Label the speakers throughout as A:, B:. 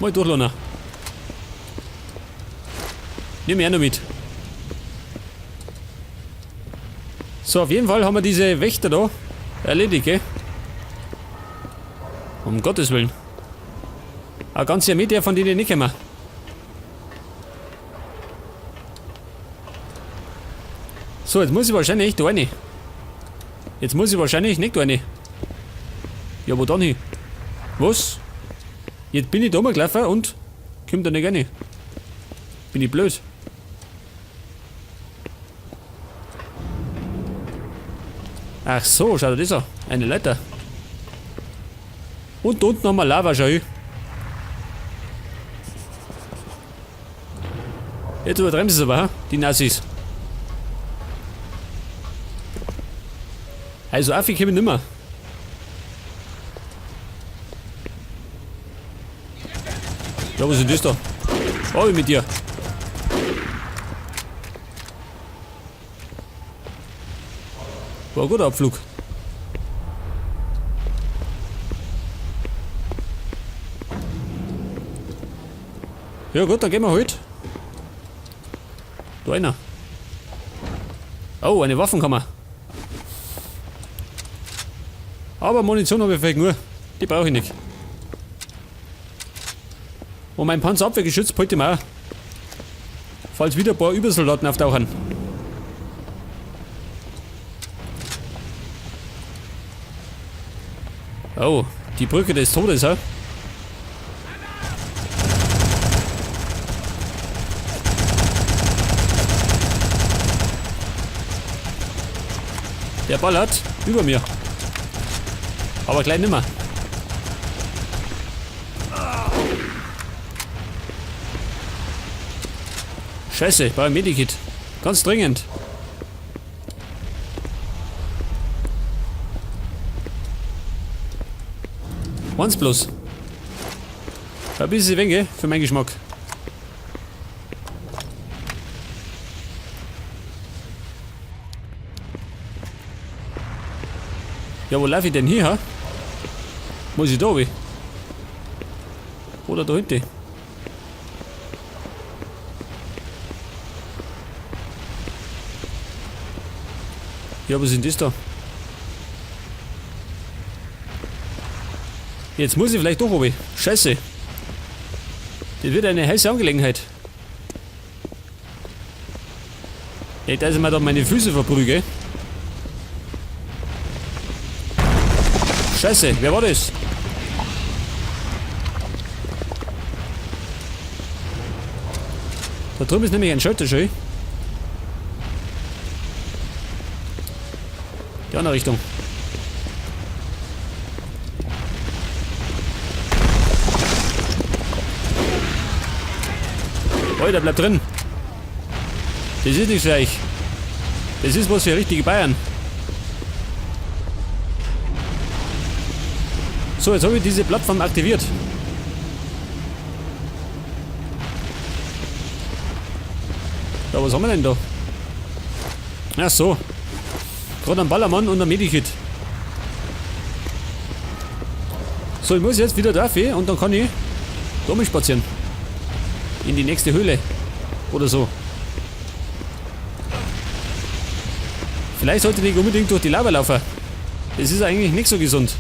A: Mal durchlassen. Nimm ich auch noch mit. So, auf jeden Fall haben wir diese Wächter da erledigt, gell? Um Gottes Willen. Eine ganze Armee der von denen nicht kommen. So, jetzt muss ich wahrscheinlich da rein. Jetzt muss ich wahrscheinlich nicht da rein. Ja, wo dann hin? Was? Jetzt bin ich da mal gelaufen und kommt da nicht rein. Bin ich blöd? Ach so, schau dir das an. Eine Leiter. Und unten haben wir Lava, schau ich. Jetzt übertreiben sie es aber, die Nazis. Also Affi komme ich nimmer. Ja, was ist denn das da? Oh, ich mit dir. War ein guter Abflug. Ja gut, dann gehen wir halt. Da einer. Oh, eine Waffenkammer. Aber Munition habe ich vielleicht nur. Die brauche ich nicht. Und mein Panzerabwehrgeschütz behalte ich mir auch. Falls wieder ein paar Übersoldaten auftauchen. Oh, die Brücke des Todes, hä? Der ballert über mir. Aber gleich nimmer. Scheiße, ich brauche ein Medikit. Ganz dringend. Eins bloß. Ein bisschen wenig für meinen Geschmack. Ja, wo laufe ich denn hier? Ha? Muss ich da runter? Oder da hinten? Ja, was ist denn das da? Jetzt muss ich vielleicht doch runter. Scheiße. Das wird eine heiße Angelegenheit. Ey, da ist mir da meine Füße verprüge. Scheiße, wer war das? Da drüben ist nämlich ein Schalter, schön. Die andere Richtung. Oh, der bleibt drin. Das ist nicht gleich. Das ist was für richtige Bayern. So, jetzt habe ich diese Plattform aktiviert. Ja, was haben wir denn da? Ach so. Gerade ein Ballermann und ein Medikit. So, ich muss jetzt wieder da und dann kann ich da mal spazieren. In die nächste Höhle. Oder so. Vielleicht sollte ich nicht unbedingt durch die Lava laufen. Das ist eigentlich nicht so gesund.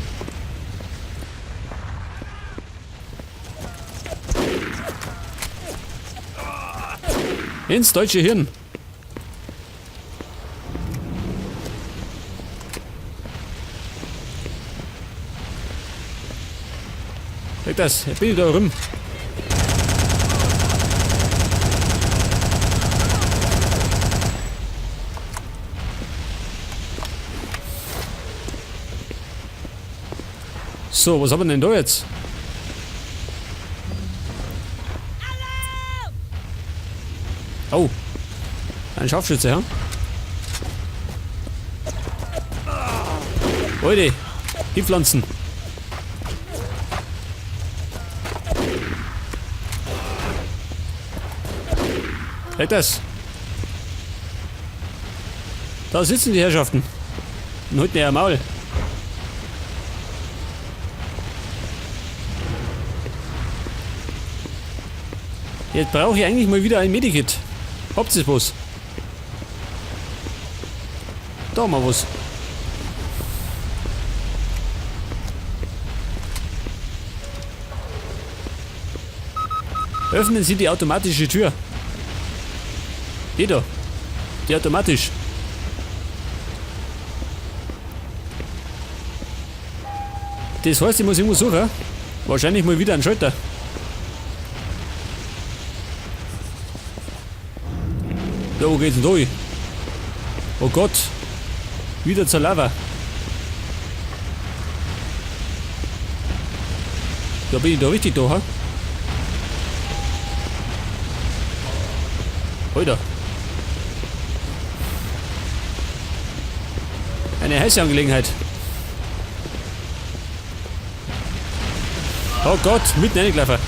A: Ins deutsche Hirn. Weg das, ich bin da rum. So, was haben wir denn da jetzt? Oh. Ein Scharfschütze, ja? Leute, die Pflanzen. Weg das. Da sitzen die Herrschaften. Und halten ihr Maul. Jetzt brauche ich eigentlich mal wieder ein Medikit. Habt ihr was? Da haben wir was. Öffnen Sie die automatische Tür. Die da. Die automatisch. Das heißt, ich muss irgendwo suchen. Wahrscheinlich mal wieder einen Schalter. Ja, wo geht's denn da hin? Oh Gott. Wieder zur Lava. Da bin ich da richtig da, ha? Alter. Eine heiße Angelegenheit. Oh Gott, mitten reingelaufen.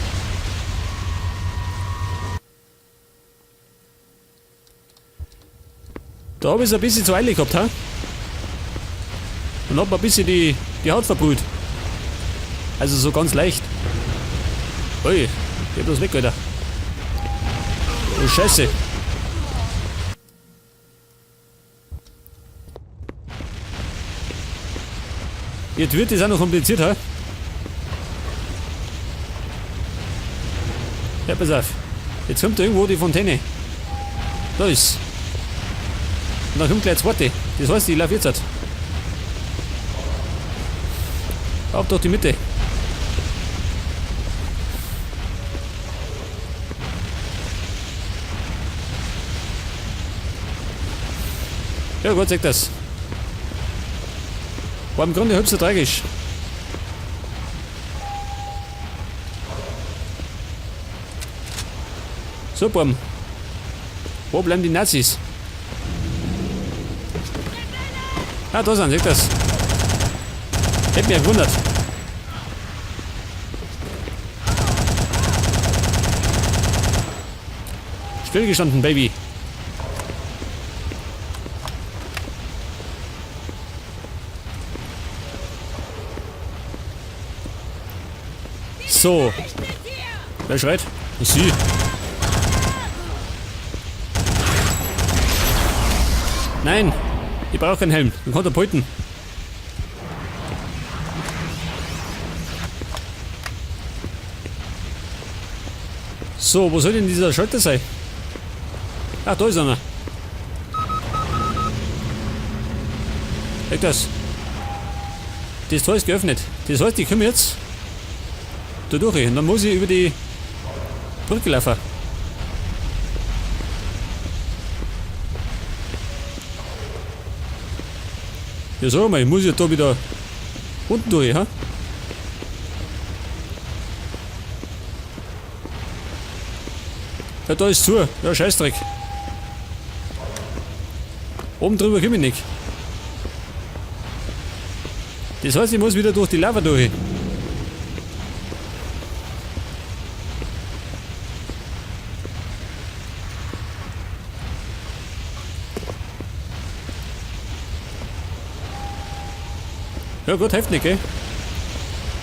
A: Da hab ich's ein bisschen zu eilig gehabt, ha? Und hab mir ein bisschen die Haut verbrüht. Also so ganz leicht. Ui, geh bloß weg, Alter. Oh, Scheiße. Jetzt wird das auch noch kompliziert, ha? Ja, pass auf. Jetzt kommt da irgendwo die Fontäne. Da ist. Und dann kommt gleich die zweite. Das heißt, ich laufe jetzt halt. Ab durch die Mitte. Ja, Gott sagt das. War im Grunde halb so tragisch. So, Burm. Wo bleiben die Nazis? Ah, da sind sie, seht das. Hätte mich ja gewundert. Stillgestanden, Baby. So. Wer schreit? Sie. Nein, ich brauche keinen Helm. Ich kann da pulten. So, wo soll denn dieser Schalter sein? Ach, da ist einer. Weg das. Das Tor ist geöffnet. Das heißt, ich komme jetzt da durch. Und dann muss ich über die Brücke laufen. Ja, sag mal, ich muss ja da wieder unten durch, ha? Ja, da ist zu. Ja, Scheißdreck. Oben drüber komme ich nicht. Das heißt, ich muss wieder durch die Lava durch. Ja gut, hilft nicht, gell?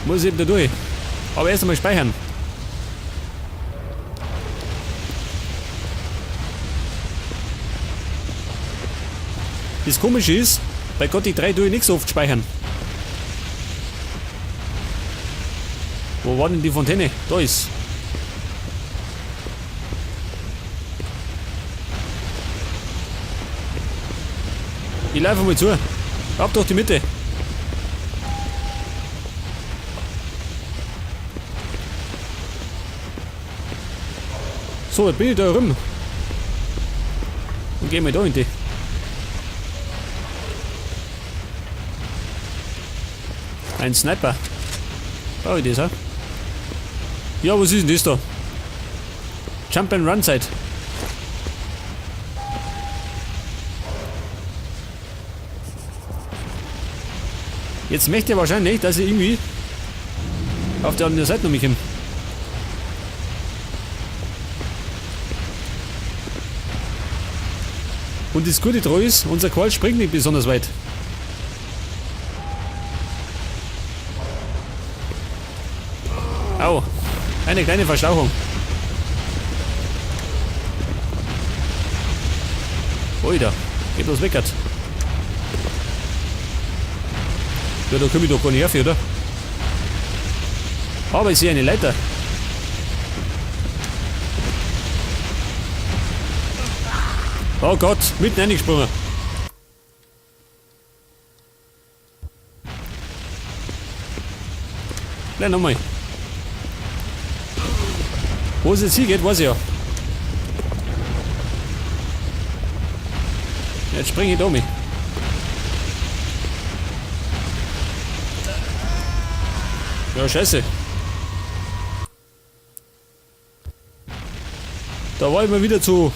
A: Muss ich eben da durch. Aber erst einmal speichern. Das Komische ist, bei Gothic 3 tue ich nicht so oft speichern. Wo war denn die Fontäne? Da ist. Ich laufe mal zu. Ab durch die Mitte. So, jetzt bin ich da rum. Und geh mal da in die. Ein Sniper. Brauche ich das, ha? Ja, was ist denn das da? Jump and Run Zeit. Jetzt möchte er wahrscheinlich, dass ich irgendwie auf der anderen Seite noch mitkomme. Und das Gute daran ist, unser Qual springt nicht besonders weit. Au, eine kleine Verstauchung. Alter, geht bloß weg. Ja, da komm ich doch gar nicht her, oder? Aber ich sehe eine Leiter. Oh Gott, mitten reingesprungen. Gleich nochmal. Wo es jetzt hingeht, weiß ich ja. Jetzt springe ich da mit. Ja, scheiße. Da war ich mal wieder zu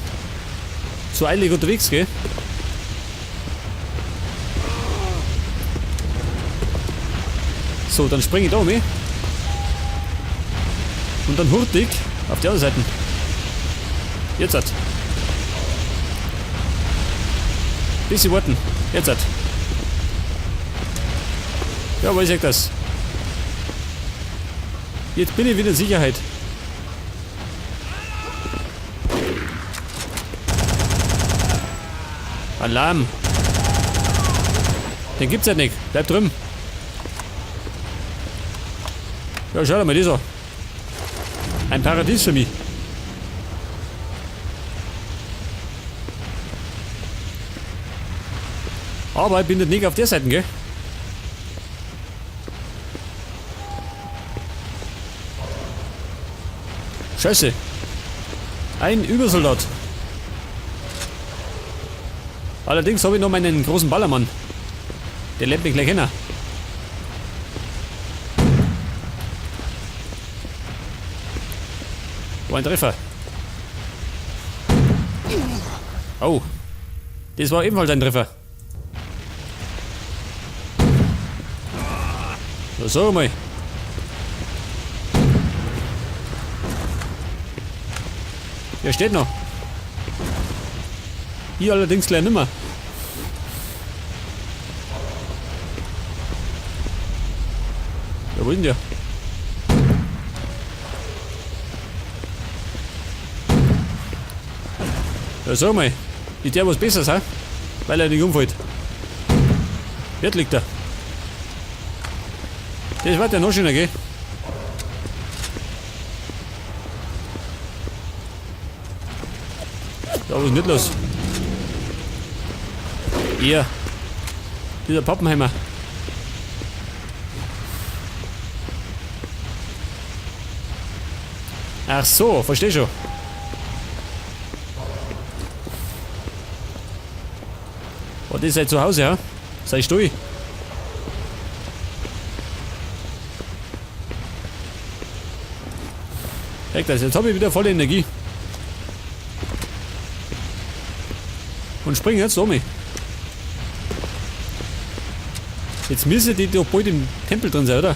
A: eilig unterwegs, gell? So, dann springe ich da mit. Und dann hurtig auf die andere Seite. Jetzt hat. Bisschen warten. Jetzt hat. Ja, wo ist das? Jetzt bin ich wieder in Sicherheit. Alarm. Den gibt's halt nicht. Bleib drüben. Ja, schau dir mal das an. Ein Paradies für mich. Aber ich bin nicht auf der Seite, gell? Scheiße. Ein Übersoldat. Allerdings habe ich noch meinen großen Ballermann. Der lernt mich gleich kennen. War ein Treffer. Oh. Das war ebenfalls ein Treffer. Na, sag mal. Der steht noch. Hier allerdings gleich nimmer. Ja, wo ist denn der? Ja, sag mal. Ist der was Besseres, hä? Weil er nicht umfällt. Jetzt liegt er. Das wird ja noch schöner, gell? Da, was ist nicht los? Hier. Dieser Pappenheimer. Ach so, versteh schon. Oh, das ist halt zu Hause, ja? Sei still. Weg das, jetzt habe ich wieder volle Energie. Und spring jetzt um mich. Jetzt müssen die doch bald im Tempel drin sein, oder?